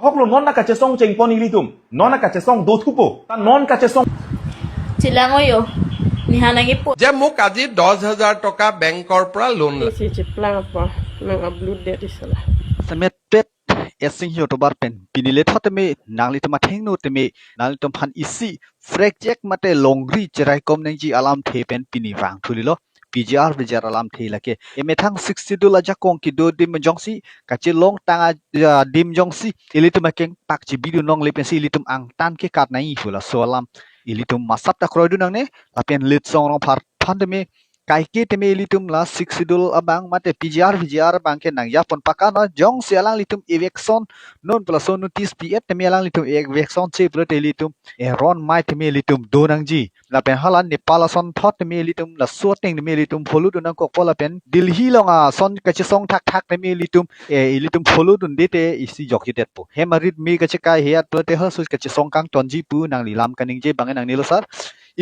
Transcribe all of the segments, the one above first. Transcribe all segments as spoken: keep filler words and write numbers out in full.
Hoklo non na kachesong chengpon ilitum. Non na kachesong dothupo. Ta non kachesong. Chelang oyo. Nihan nangkipu. যে মোক আজি দহ হাজাৰ টকা বেংকৰ পৰা লোন লাগে। Isi cheplang apa? Nang upload det isala. Semet pet esing hio tobar pen pinile thot teme nanglitum athengno teme nanglitum aphan isi frek jek mate longri cherai kom nangji alamthe pen pini vangthu lilo. P G R V G R alamthe lake emethang Sixth Schedule ajakong kedo adim jongsi kachelong tang adim jongsi ilitum akeng pak chibidun longle pensi ilitum angtan kekat nangji pu laso alam ilitum masap ta kroidun nangne. Lapen Litsong Rongphar aphan teme kaike teme ilitum la Sixth Schedule abang mate P G R V G R abang ke nangjapon pakana jongsi alanglitum eviction non pu laso notice pi-et teme alanglitum eviction che pulote ilitum eron mai teme ilitum do nangji. Lapen hala Nepal ason thot teme ilitum laso ateng teme ilitum follow dun nangkokpo lapen Delhi along ason kachesong thakthak teme ilitum eh, ilitum follow dunde te isi jokjidetpo. Hem arit me kachekai he-at pulote halaso kachesong kangtonji pu nangli lam kaningje abang nangnelo sir.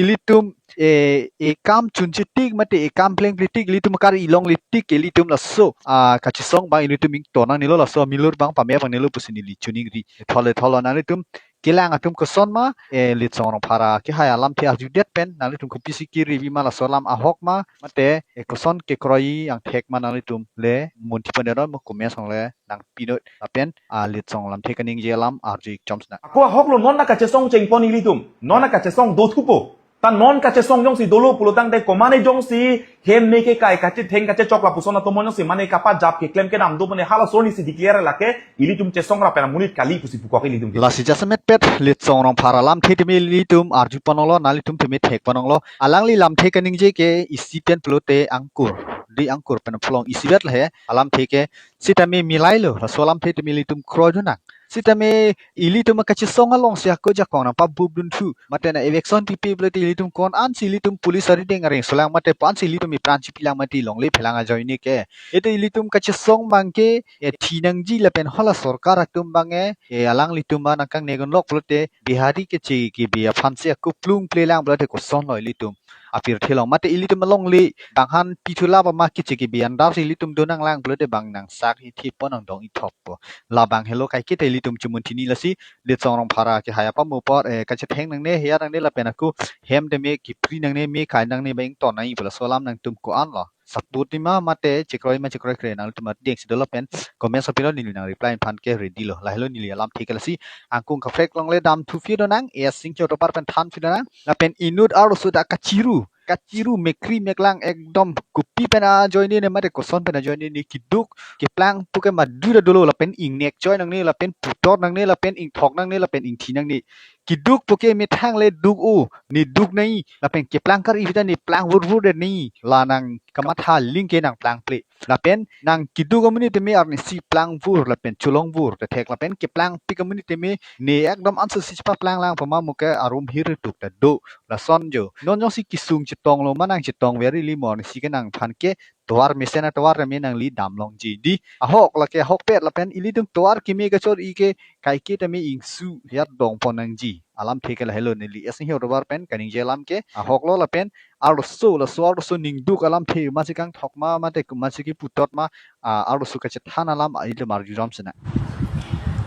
Ilitum eh, ekam chunchetik mate ekam plengpletik ilitum kar ilongle tik ilitum laso ah, kachesong abang ilitum ington nangnelo laso amilur abang pame abang nelo pusi neli choningri. Thole tholo nanglitum kelang atum koson ma eh, Litsong Rongphar akehai alamthe arjudet pen nanglitum kopisi kiri bi ma laso alam ahok ma mate eh, koson kekroi angthek ma nanglitum le munthi pon denon mo comments along le nangpinoi lapen ah, Litsong lamthe kaningje alam arju ik chomsna. Ako ahoklo non na kachesong chengpon ilitum. Non na kachesong dothupo. Ta non kachesong jongsi dolo pulotangte komane jongsi hem me kekai kachetheng kachechok lapuson atomon jongsi mane kapajap keklem kedam do mane halaso arnisi declare lake ilitum chesong rapen amonit kali pusi pukok ilitum. Lasi jasemet pet Litsong Rongphar alamthe teme ilitum arjupon longlo nanglitum teme thekpon longlo. Alangli lamthe kaningje ke isi pen pulote angkur. Di angkur pen phlong isivet lahe alamthe ke sitame milailo laso alamthe teme ilitum kroidun nang. Sitame ilitum kachesong alongsi ako ajakong nangpabubdunthu. Mate na eviction pipe pulote ilitum ko-an si ilitum police arideng areng solang mate ko-an si ilitum ipran chipilang mate longle phelang ajoine ke. Ete ilitum kachesong abang ke eh, thi nangji lapen hala sorkar atum abang eh, eh, alanglitum ma nangkangnegon lok pulote Bihari keche kebi aphansi ako plung plelang pulote kosonlo ilitum apirthe along mate ilitum alongle banghan pithula pama keche kebi andar si ilitum do nanglang pulote bang nangsak ithi pon nangdong ithoppo. Labang helo kaiketa ilitum chumun thini lasi Litsong Rongphar akehai apamo apor eh, kachetheng nangne he-at nangne lapen ako hem teme kipri nangne me kai nangne bang ton nangji pu laso alam nangtum ko-anlo. Support nima mate chekroi ma chekroikre nangtum arideng si do lapen comments apilo neli nangreply aphan ke ready lo. Lahelo neli alamthe ke lasi angkung kaprek along le damthu phi do nang, esing hio tobar pen than phi do nang. Lapen inut arloso ta kachiru kachiru mekri meklang ekdom kopi pen ajoine ne mate koson pen ajoine ne kiduk keplang puke madu ta dolo lapen ingnek choi nangne lapen putot nangne lapen ingthok nangne lapen ingthi nangne. Kiduk puke methang le duk-o ne duk nangji lapen keplang kar-i pita ne plang vurvur det nangji la nangkamatha aling ke nangplangple. Lapen nangkiduk amonit teme arnisi plangvur lapen cholongvur ta thek lapen keplangpik amonit teme ne ekdom ansose chepaplanglang pama mo ke arum hir tuk ta do. Lason jo non jongsi kesung chetonglo ma nangchetongver ili mo arnisi ke nangphan ke tovar mesen atovar tame nangli damlongji di. Ahok lake ahokpet lapen ilitum tovar keme kachor-i ke kaike tame ingsu he-at dongpon nangji. Alamthe ke lahelo neli esing hio tobar pen kaningje alam ke ahoklo lapen arloso laso arloso ningduk alamthe masi kangthok ma mate masi keputot ma ah, arloso kachethan alam ilitum arju jom sina.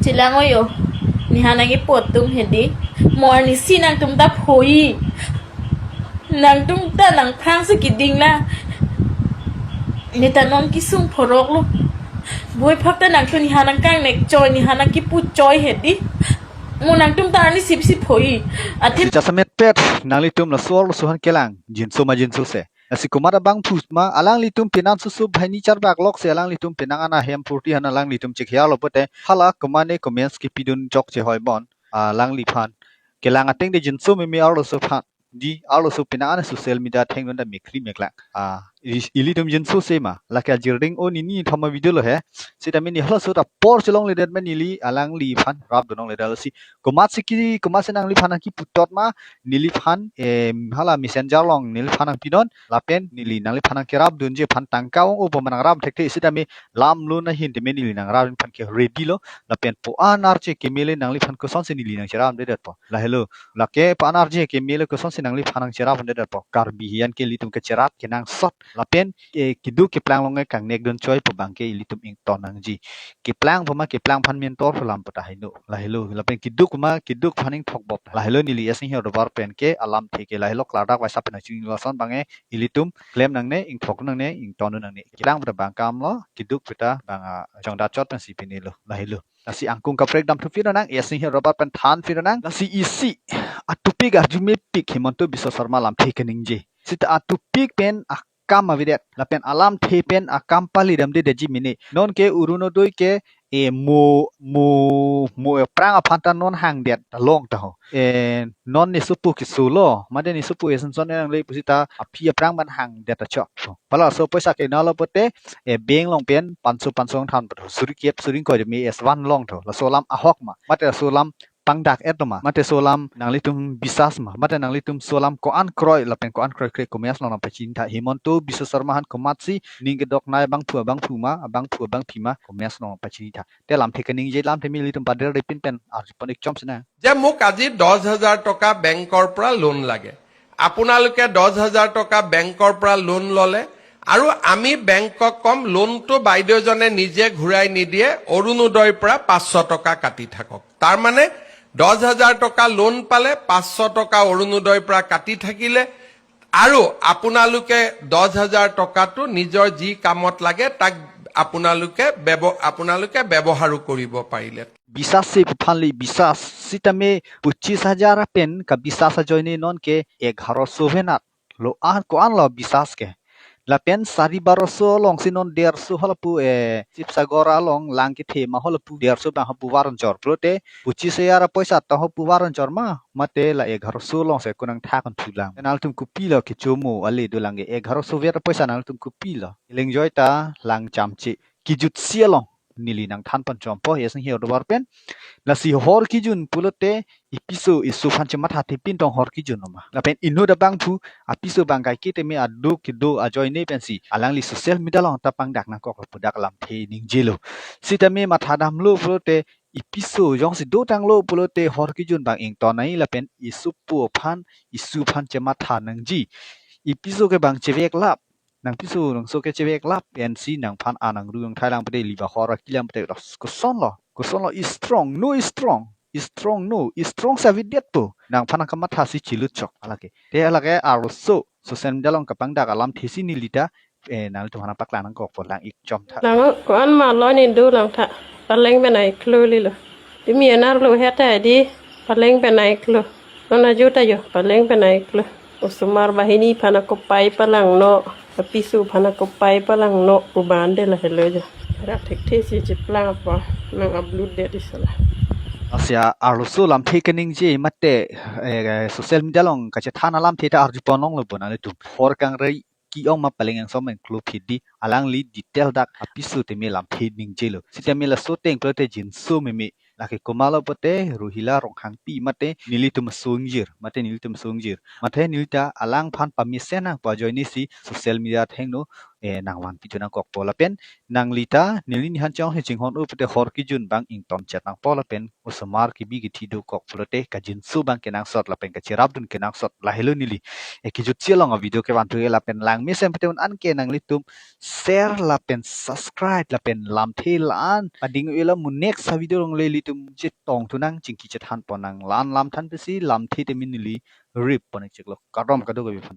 Chelang oyo. Nihan nangkipu atum hedi. Mo arnisi nangtum ta phoi. Nangtum ta nangphrang si keding la. Ne ta non kesung phoroklo. Boi phak ta nangtum nihan nangkangnek choi nihan nangkipu choi hedi. Mo nangtum ta arnisi si phoi. Athe si jasemet pet nanglitum laso arloso aphan kelang jinso ma jinsose. Lasi komat abang phus ma alanglitum penan susu bhaini charbak lok si alanglitum penang ana hem purti aphan alanglitum chekhiar lo pote hala komane comments kepidun chok chehoi bon alangliphan kelang ateng de jinso meme arloso aphan di arloso penang ana social media thengdun ta mekri meklang. Ah, i- ilitum jinsose ma lake ajirding o nini thoma video lo he. Sitame ne halaso ta apor chelongledet ma neli alangliphan rapdun longledet lasi komatsi ki komatsi nangliphan nangkiputot ma neliphan em hala messenger along neliphan nangpinon lapen neli nangliphan nangkerapdunji aphan tangka ong-o pu ma nangrap thekthe sitame lam lo na hin teme neli nangrap aphan ke ready lo lapen po-an arje keme le nangliphan kosonsi neli nangcherapdedetpo lahelo lake po-an arje keme le kosonsi nangliphan nangcherapdedetpo Karbi hiyan ke ilitum kecherap kenangsot Lapen eh, keduk keplang along kangnekdun choi pu abangke ilitum ington nangji. Keplang puma keplang aphan mentor pu alam puta heno. Lahelo. Lapen keduk puma keduk aphan ingthok bop. Lahelo neli esing hir dobar pen ke alamthe ke lahelo klardak vaisa pen aching lason abangke ilitum klem nangne, ingthok nangne, ington nangne. Keplang puta abang kam lo, keduk puta abang ah, jongda chot pensi pinelo. Lahelo. Lasi angkung kaprek damthu phi nang, esing hir dobar pen than phi nang. Lasi isi atupik arjumepik Himanta Biswa Sarma lamthe keningje. Sita atupik pen akam avedet. Lapen alamthe pen akam palidamdedetji mene. Non ke Orunodoi ke eh, mo mo mo aphrang aphan ta non hangdet ta long ta ho. Eh, non ne sopo keso lo, mate ne sopo eson son nang le pusita aphi aphrang ban hangdet ta chok ho. Pala so poisa ke nalo pote eh, bank along pen panso panso than pu suri kep suri ko me es wan long tho. Laso alam ahok ma, mate laso alam pangdak et ma, mate laso alam nanglitum bisas ma, mate nanglitum laso alam ko-an kroi lapen ko-an kroikre komat along nangpachini tha. Himanta Biswa Sarma aphan komatsi ning kedok nai abangphu abangphu ma, abangphu abangphi ma komat along nangpachini tha. Te lamthe keningje lamthe me ilitum pader de pin pen arjupon ik chom sina. যে মোক আজি দহ হাজাৰ টকা বেংকৰ পৰা লোন লাগে। আপোনালোকে দহ হাজাৰ টকা বেংকৰ পৰা লোন ল'লে আৰু আমি বেংকক কম লোনটো বাইদেউজনে নিজে ঘূৰাই নিদিয়ে, অৰুণোদয়ৰ পৰা পাঁচশ টকা কাটি থাকক। তাৰমানে দহ হাজাৰ টকা লোন পালে পাঁচশ টকা অৰুণোদয়ৰ পৰা কাটি থাকিলে আৰু আপোনালোকে দহ হাজাৰ টকাটো নিজৰ যি কামত লাগে তাক আপোনালোকে ব্যৱ আপোনালোকে ব্যৱহাৰো কৰিব পাৰিলে। Bisas si puphanli bisas sitame পঁচিশ হাজাৰ pen kabisas ajoine non ke এঘাৰশ venat lo an ko-an lo bisas ke. Lapen sari বারোশ along si non দেড়শ halapu eh Sibsagar along lang kethe ma halapu দেড়শ abang hapu varanjor pulote পঁচিশ হাজাৰ apoisa ta hapu varanjor ma, mate la এঘারশ along si konang tha kon thulang. Nangtum kopi lo kechomo ale dolang ke এঘারশ ver apoisa nangtum kopi lo. Elengjoi ta lang chamche. Kejutsi along neli nangthan pon chompo esing hir dobar pen. Lasi hor kejun pulote episo esu aphan chematha thepin tong hor kejun ma. Lapen inut abangphu apiso abang kaike teme aduk kedo ajoine pensi alangli social media along ta pangdak nangkok pu dak lamthe ningjelo. Sitame mathadamlo pulote episo jongsi dotanglo pulote hor kejun abang ington nai lapen esopo aphan esu aphan chematha nangji. Episo ke abang cheveklap, nangpiso nangso ke cheveklap pensi nangphan anang ru angthai lang pede liba hor akilang pede los koson lo, koson lo strong, no strong, strong no, strong si avedetpo. Nangphan nangkamatha si chilut chok alake. Te alake arloso social media along kapangdak alamthe si neli ta eh, nangtum aphan paklang nangkokpo lang ik chom tha. Lang ko-an ma lo ne dolang tha. Paleng penai klo lilo. Tumi anar lo heta di paleng penai klo. Non aju ta jo paleng penai klo. Osomar banghini aphan ako pai palangno. Apiso aphan ako pai palangno. Uban de lahelo jo. Rak thekthe si cheplang apa. Nang upload det isala. Asia arloso lamthe keningje mate eh, social media along kachethan alamthe ta arjupon longlo bo nanglitum. Hor kangrei ke-ong ma paleng angsom pen klo phit di alangli detail dak apiso teme lamthe ningjelo. Sitame laso teng pulote jinso meme lake komatlo pote Rohila Ronghangpi mate nelitum asongjir, mate nelitum asongjir. Mate neli ta alangphan pamesen nangpo ajoine si social media athengno eh, nangvanpi tu nangkokpo lapen nangli ta neli nihan chong he chinghon u pote hor kejun abang ington chet nangpo lapen osomar kebi kethe dokok pulote kajinso abang kenangsot lapen kacherapdun kenangsot lahelo neli. Eh, kejutsi along avideo kevan thu ke lapen langmesen pute un-an ke nanglitum share lapen subscribe lapen lamthe la-an pading ilo mu next avideo along le ilitum chetong thu nang chingki chethan pon nang la-an lam than pesi lamthe teme neli rip pon ik chiklo. Kardom kadokave aphan.